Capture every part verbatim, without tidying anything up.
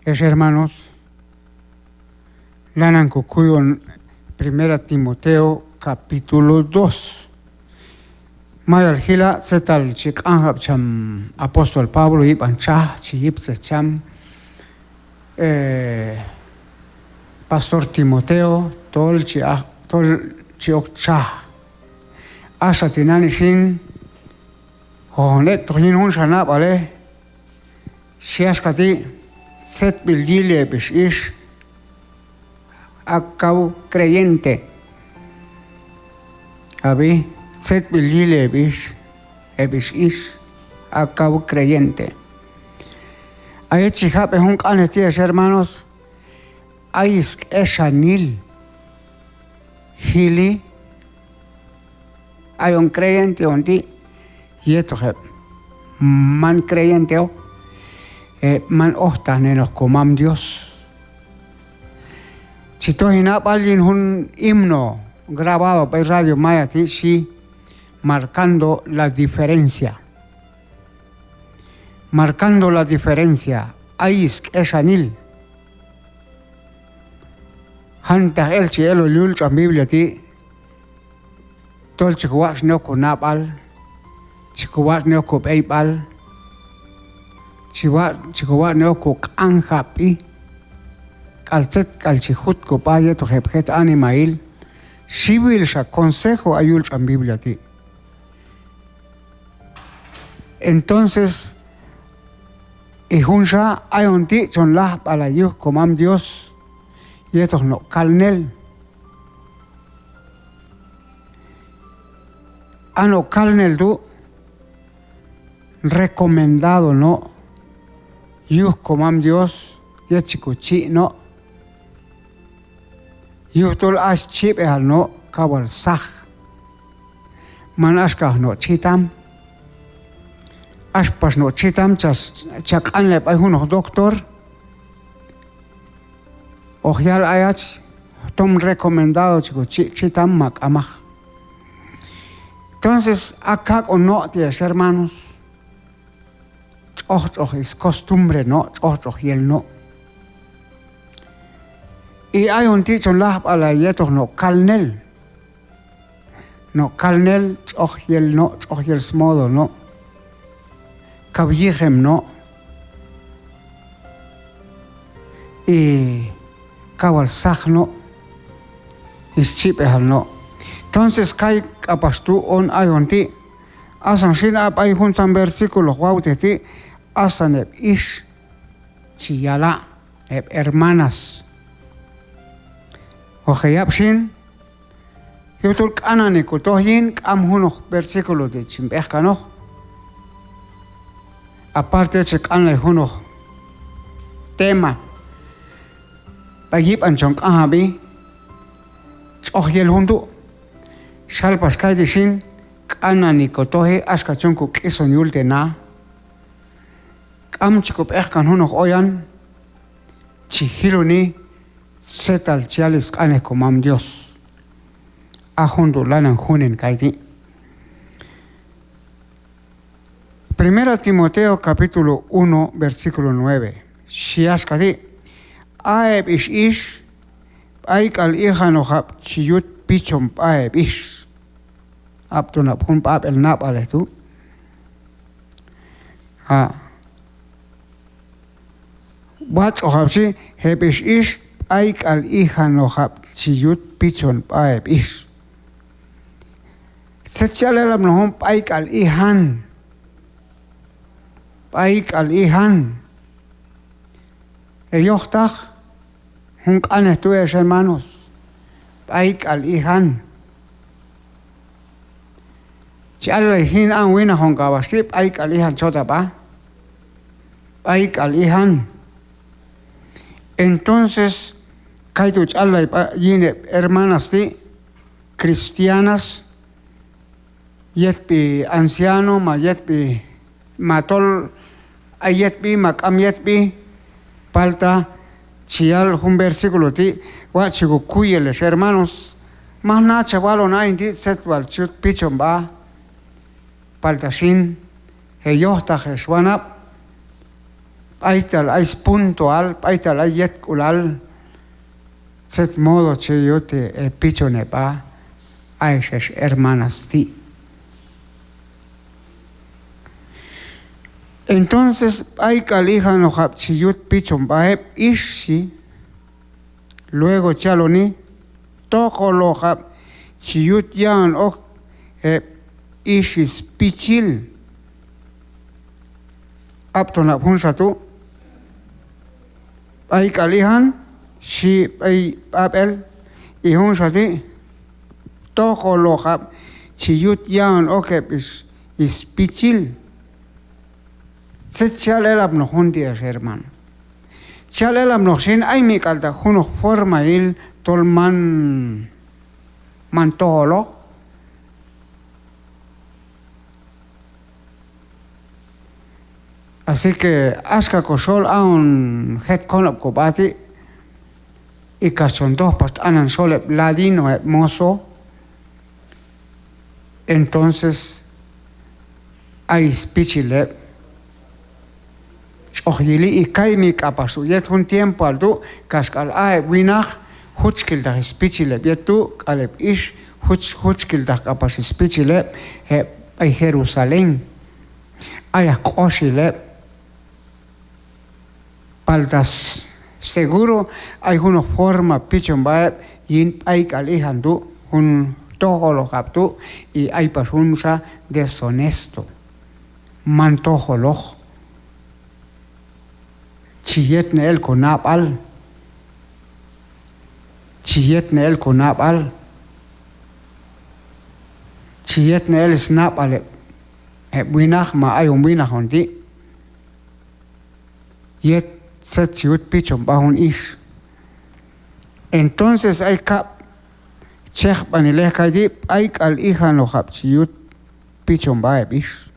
Ex hermanos, lanan kokuyon Primera Timoteo capítulo dos. Mayal jila' tzetal chi q'anjab' cham apóstol Pablo yib'an txaj, chi yiptzej cham, eh, pastor Timoteo, tol chi aj-, tol chi ok txaj. Axa tinani' xin, hoqon ek'toq yin junxa nab'alej, xhi axka ti': Tzetb'il yili heb' ix ix, a kaw creyente. Ab'i, tzetb'il yili heb' ix, heb' ix ix, a kaw creyente. A yet chi jab'en jun q'anej ti' ex hermanos, ay sk'exanil jili, ayon creyente on ti' yetoq heb' man creyenteoq, heb' man ojtaqnenoq komam Dios. Chi toj hin nab'al yin jun himno grabado b'ay Radio Maya ti' xhi: Marcando la diferencia. Marcando la diferencia, ay sk'exanil. Jantaq el chi elol yul tx'an Biblia ti', tol chi kowatx'nej ok konab'al, chi kowatx'nej ok kob'eyb'al, chi wa-, chi kowatx'nej ok koq'anjab'i, k'al tzet k'al chi jut kob'a yetoq heb' jet animahil, xiwil xa consejo ay yul tx'an Biblia ti'. Entonces, y junxa, ayon ti' chon lajb'alay yuj komam Dios yetoq no' kalnel. A no' kalnel tu' recomendado no' yuj komam Dios yet chi kochi' no'. Yujtol a schib'ejal no' kaw wal saj. Man axkaoq no' txitam. Ax pax no' txitam cha, cha q'anlay b'ay junoq doctor. Hoq yal ayach, tom recomendado chi kochi' txitam ma k'amaq. Entonces, a kak'on no' ti' ex hermanos, tx'oq tx'oq scostumbre no', tx'oq tx'oq yel no'. Y ayon ti' chon lajb'alay yetoq no' kalnel. No' kalnel tx'oq yel no', tx'oq yel smodo no'. Kaw yijem no'. Y kaw wal saj no'. Schib'ejal no'. Entonces kay k'apax tu' on ayon ti'. Asan xin a b'ay juntzan versículo hoq wawtej ti', asan heb' ix chi yala', heb' hermanas. Hoq heyab' xin, yujtol k'anani kotoj yin, k'am junoq versículo ti' chin b'eqkanoq. Aparte chi q'anlay junoq tema b'ay yib'an chon q'anjab'i, tx'oq yel jun tu'. Xal pax kayti' xin, k'anani kotoji, axka chon kok'ison yul te' na. K'am chi kob'eqkan junoq oyan chi jiloni tzetal chi yal sq'anej komam Dios. A jun tu' lanan junen kayti'. Primera Timoteo capítulo uno, versículo nueve. Xhi axka ti': A heb' ix ix, b'ay k'al ijanoqab' chi yut pichon b'a heb' ix. Aptonab' jun b'ab'el nab'alej tu'. A. Watx'oqab' xhi, heb' ix ix, b'ay k'al ijanoqab' chi yut pichon b'a heb' ix. Tzet chi yal elapnoq jun b'ay k'al ijan. B'ay k'al ijan. Heyojtaq jun q'anej tu' ex hermanos. B'ay k'al ijan. Chi allay jin an winaq on k'apax ti', b'ay k'al ijan chot ha b'a. B'ay k'al ijan. Entonces, kaytu' chi allay b'a yin heb' hermanas ti', cristianas, yetb'i anciano, ma yetb'i, ma tol ay yetb'i, ma k'am yetb'i, palta chi yal jun versículo ti', watx' chi kokuy el ex hermanos, maj nachaj walon ayin ti' tzet wal chi yut pichon b'a, palta xin, heyojtaq ex wanab', B'aytal ay spuntoal, b'aytal ay yetk'ulal tzet modo che yute, eh, pichon heb'a, ayex ex hermanas ti'. Entonces b'ayk'al ijan ojab' chi yut pichon b'a heb' ix xhi. Luego chaloni, tojol ojab' chi yut ya'on ok heb' ix spichil. Ab'ton ab' junxa tu'. B'ayk'al ijan, xhi b'ay b'ab'el, i junxa ti', tojol ojab' chi yut ya'on ok heb' ix spichil. Tzet chi yal elapnoq jun ti' ex hermano. Chi yal elapnoq xin, ay mi k'al ta' junoq formail tol man, man tojoloq. Así que axka ko xol, a'on jet konob' ko b'a ti', y kax chon toj pax t'anan xol heb' ladino, heb' mozo. Entonces ay spichil heb' ch'oj yili, y kay mi k'apax tu' yet jun tiempoal tu', kaxk'al a heb' winaq juchkiltaq spichil heb' yet tu', k'al heb' ix juch, juchkiltaq k'apax spichil heb', heb' b'ay Jerusalén. Ay aj k'oxil heb'. Palta s-, seguro ay junoq forma pichon b'a heb' yin b'ayk'al ijan tu', jun tojol ojab' tu', y ay pax junxa deshonesto, man tojoloq. Chi yetne el ko nab'al, chi yetne el ko nab'al, chi yetne el snab'al heb', heb' winaq ma ayon winaq on ti'. Yet tzet chi yut pichon b'a jun ix. Entonces ay kab' chejb'anilej kayti', b'ayk'al ijan ojab' chi yut pichon b'a heb' ix.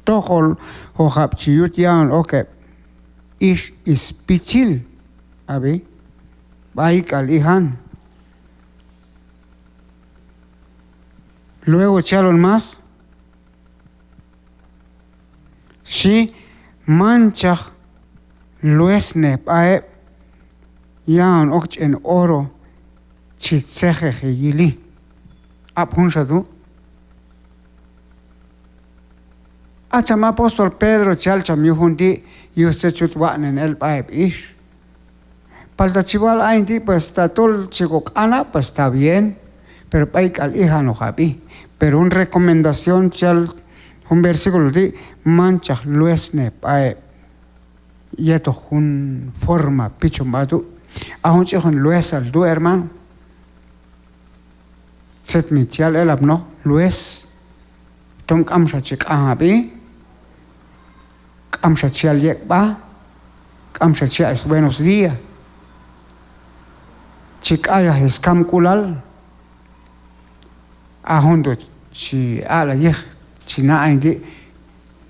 Tojol ojab' chi yut ya'on ok heb' ix spichil. Ab'i, b'ayk'al ijan. Luego chalon más. Xhi, manchaq luesnej b'a heb' ya'on ok ch'en oro chi tzejeji yili. Ab' junxa tu'. A cham apóstol Pedro chal cham yuj jun ti', yuj tzet chut watx'nen el b'a heb' ix. Palta chi wal ayin ti', pues, tatol chi ko q'ana', pues, está bien. Pero b'ayk'al ijan ojab'i. Pero jun recomendación chal jun versículo ti', manchaq luesnej b'a heb' yetoq jun forma pichon b'a tu'. A jun ch'ijon luesal tu', hermano. Tzet mi chi yal elapnoq lues. Tom k'amxa chi q'anjab'i, k'amxa chi yal yek' b'a, k'amxa chi yaq' sbuenos días, chi k'ayaj skamk'ulal. A jun tu' chi aq'lay yij chi na' ayin ti',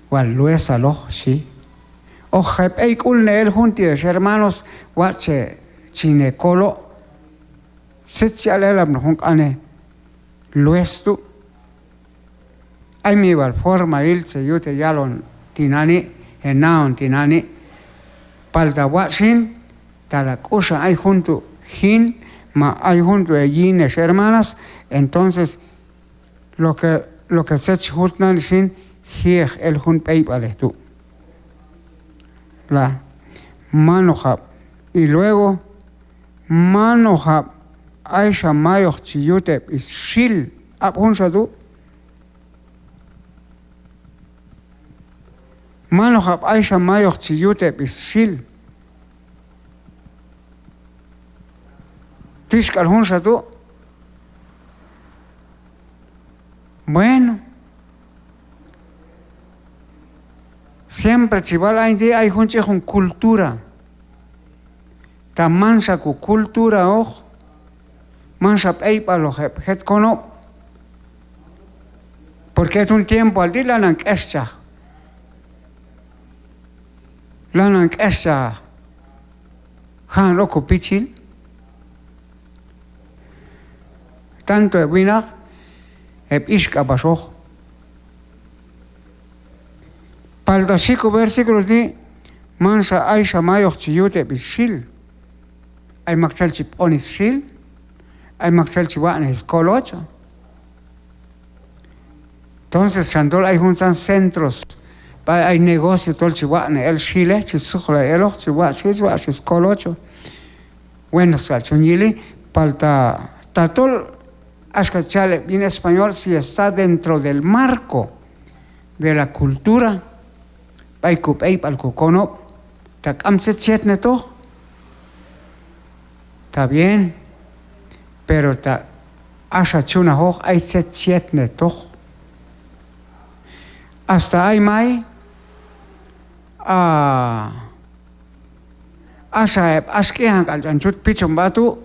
wal luesaloq xhi. Hoq je' b'eyk'ulne el jun ti' ex hermanos, watx' che chin he kolo'. Tzet chi yal elapnoq jun q'anej lues tu'. Ay mi wal formail che yute yalon tinani', he naon tinani'. Palta watx' xin, tala k'uxan ay jun tu' jin, ma ay jun tu' heyin ex hermanas, entonces lo que, lo que tzet chi jut nani xin, ji'eq el jun b'eyb'alej tu'. La, man ojab'. Y luego, man ojab' ayxa mayoq chi yut heb' sxil. Ab' junxa tu'. Man ojab' ayxa mayoq chi yut heb' sxil. Tix k'al junxa tu'. Bueno. Siempre chi wal ayin ti', ay jun ch'ijon cultura. Ta manxa ko culturaoq, manxa b'eyb'aloq heb' jet konob'. Porque yet jun tiempoal ti' lanan k'exchaj. Lanan k'exchaj ja'on ok ko pichil. Tanto heb' winaq, heb' ix k'apaxoq. Palta xhi ko versículo ti', Manxa, ayxa mayoq chi yut heb' ix xil. Ay maktxel chi b'on ix xil, ay maktxel chi watx'nej ix skolocho. Entonces, xan tol ay juntzan centros b'ay ay negocio tol chi watx'nej el xilej, chi suqlay eloq, chi watx'ji, chi watx'ji skolocho. Bueno, xal chun yili, palta tatol axka chi yal heb' yin español, si está dentro del marco de la cultura, b'ay kob'eyb'al kokonob', ta k'am tzet chi yetnetoq, ta bien, pero ta axa chunajoq ay tzet chi yetnetoq. Hasta ay may, a, axa heb' axk'ijan k'al ch'an chut pichon b'a tu',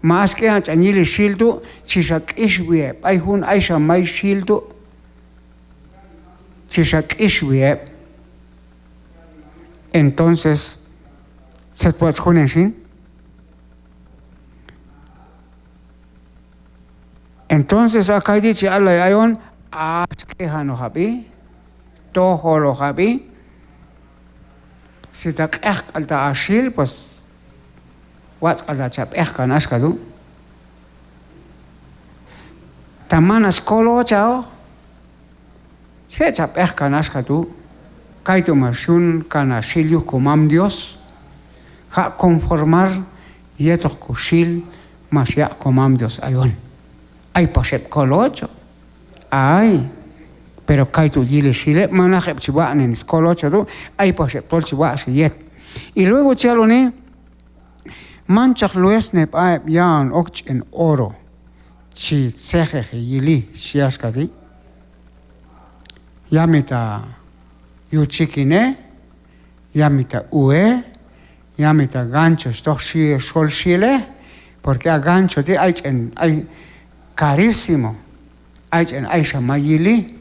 ma axk'ijan ch'an yili xil tu', chi xa k'ixwi heb' b'ay jun ayxa may xil tu'. Chi xa k'ixwi heb'. Entonces, tzet watx' junen xin? Entonces, a kayti' chi allay ayon, axk'ijanoqab'i, tojoloqab'i, si ta q'eqk'alta' a xil, pues, watx' k'alta' cha b'eqkan axka tu'. Ta man hach kolochaoq, je' cha b'eqkan axka tu'. Kaytu' max yunkan a xil yuj komam Dios. Ja' conformar yetoq ko xil max yaq' komam Dios ayon. Ay pax heb' kolocho. Ay. Pero kaytu' yili xil heb', manaq heb' chi watx'nen skolocho tu', ay pax heb' tol chi watx'ji yet. Y luego chi yaloni, manchaq luesnej b'a heb' yaon ok ch'en oro chi tzejeji yili, xhi axka ti'. Yamita yuj txikinej, yamita uwej, yamita gancho xtoj xol xilej, porque a gancho ti' ay ch'en, ay carísimo, ay ch'en ayxa may yili.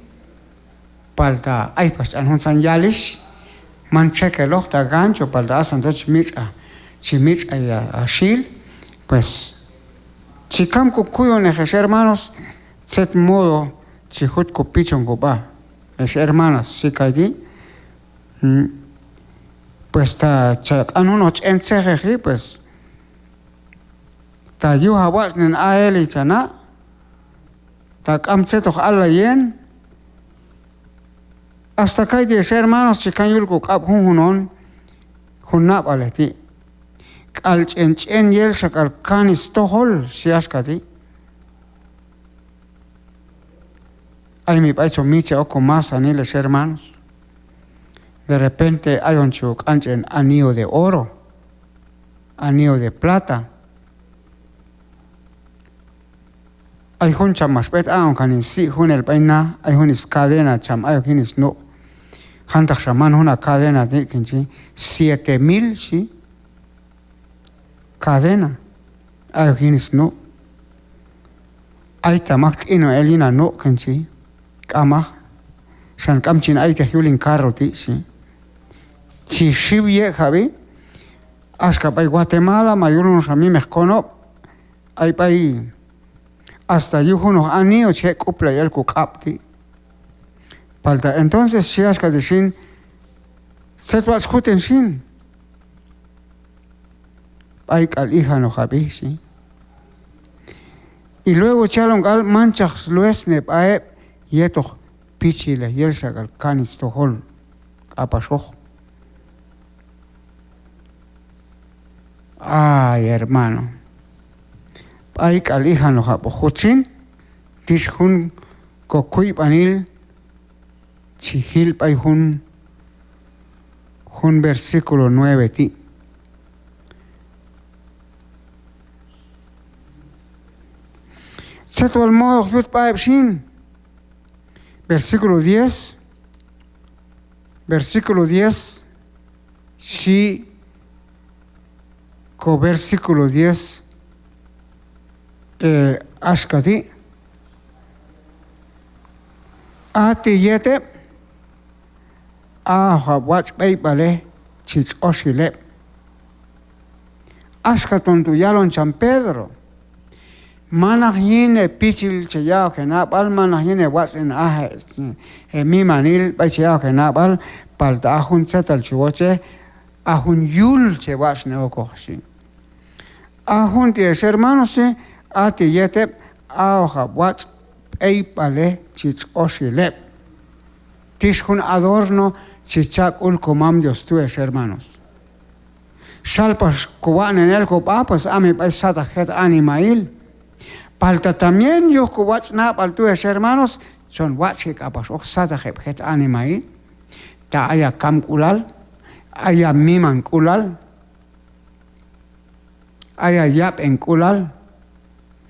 Palta ay pax ch'an juntzan yalixh, man txekeloq ta gancho, palta asan to chi mitx'a, chi mitx'ay a xil, pues, chi kam kokuyon, ex hermanos, tzet modo chi jut kopichon kob'a, ex hermanas, xhi kayti'. Mm. Pues ta cha q'an junoq ch'en tzejeji, pues, ta yuj a watx'nen a eli cha na', ta k'am tzet hoq allay yin. Hasta kayti', ex hermanos, chi kan yul koq'ab' junjun on, jun nab'alej ti'. K'al ch'en ch'en yelxak'al kan stojol, xhi axka ti'. Ay mi b'ay chon mitx'chaj ok komasanil, ex hermanos. De repente ayon chi koq'an ch'en anillo de oro, anillo de plata. Ay jun cham max b'et aq'on kan hin si' junel b'ay na, ay jun scadena cham ayok yin snuq'. Jantaq xa man jun a cadena ti', kin chi, siete mil xhi. Cadena ayok yin snuq'. Ay ta mak t'inoj el yin a nuq', kin chi. K'amaq. Xan k'am chin aytej yul hin carro ti', xhi. Chi xiw yek'jab'i, axka b'ay Guatemala ma yul junoqxa mimeq konob', ay b'ay hasta yuj junoq anillo chi je' k'uplay el koq'ab' ti'. Palta entonces xhi axka ti' xin, tzet watx' juten xin. B'ay k'al ijanoqab'i, xhi. Y luego chi yalon k'al, manchaq sluesnej b'a heb' yetoq pichilej yelxak'al kan stojol k'apaxoq. Ay, hermano. B'ay k'al ijanoqab' hoq jut xin, tix jun kokuyb'anil chi jil b'ay jun, jun versículo nueve ti'. Tzet wal modo hoq yut b'a heb' xin. Versículo diez. Versículo diez. Xhi ko versículo diez, eh, axka ti'. A ti' yet heb', a hoq hab' watx' b'eyb'alej chi tx'oxil heb'. Axka ton tu' yalon cham Pedro. Manaq yin he pichil che ya'ok he nab'al, manaq yin he watx'nen aj he, he mimanil b'ay che ya'ok he nab'al, palta a jun tzetal chi wochej, a jun yul che watx'nej okoq, xhi. A jun ti' ex hermanos, xhi, a ti' yet heb' a ojab' watx' b'eyb'alej chi tx'oxil heb'. Tix jun adorno chi cha' sk'ul komam Dios tu' ex hermanos. Xal pax kowatx'nen el kob'a, pues a mi b'ay sataq jet animahil. Palta también yuj kowatx' nab'al tu' ex hermanos, chon watx'ji k'apax ok sataq heb' jet animahil. Ta ay a kamk'ulal, ay a mimank'ulal, ay a yab'enk'ulal,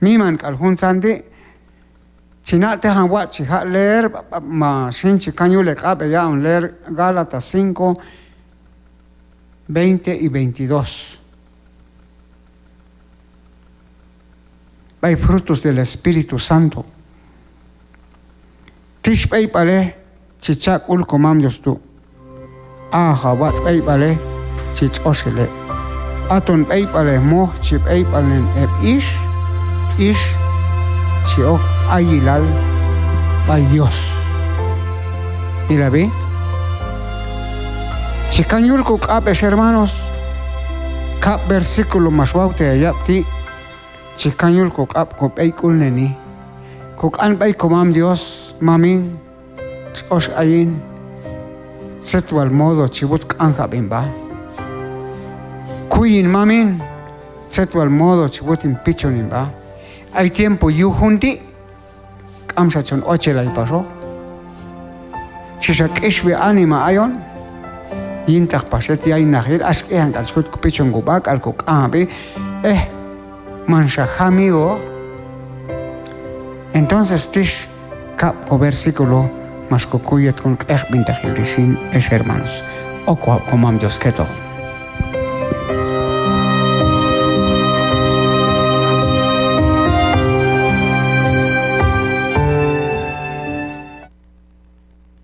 miman k'al juntzan ti'. Chi na' tejan watx' chi jaq' leer, ma xin chi kan yul heq'ab' heyaq'on leer Gálatas cinco, veinte y veintidós. B'ay frutos del Espíritu Santo. Tix b'eyb'alej chi cha' sk'ul komam Dios tu'. A ojab' watx' b'eyb'alej chi tx'oxil heb'. Aton b'eyb'alej moj chi b'eyb'alnen heb' ix, ix chi ok ayilal b'ay Dios. Ilab'i. Chi kan yul koq'ab' ex hermanos, kab' versículo max wawtej heyab' ti'. Chi kan yul koq'ab' kob'eyk'ulneni. Koq'an b'ay komam Dios: Mamin, tx'ox ayin tzet wal modo chi wut q'anjab' hin b'a. Kuyin, Mamin, tzet wal modo chi wut hin pichon hin b'a. Ay tiempo yuj jun ti' k'amxa chon ochelay paxoq. Chi xa k'ixwi anima ayon. Yintaq pax yet yaynaqil, ax k'ijan k'al chi jut kopichon kob'a k'al koq'anjab'i, eh, manxa jam iwoq. Entonces tix kab' koversículo max kokuy yet jun q'ejb'intaqil ti' xin ex hermanos. Ok wab' komam Dios jetoq.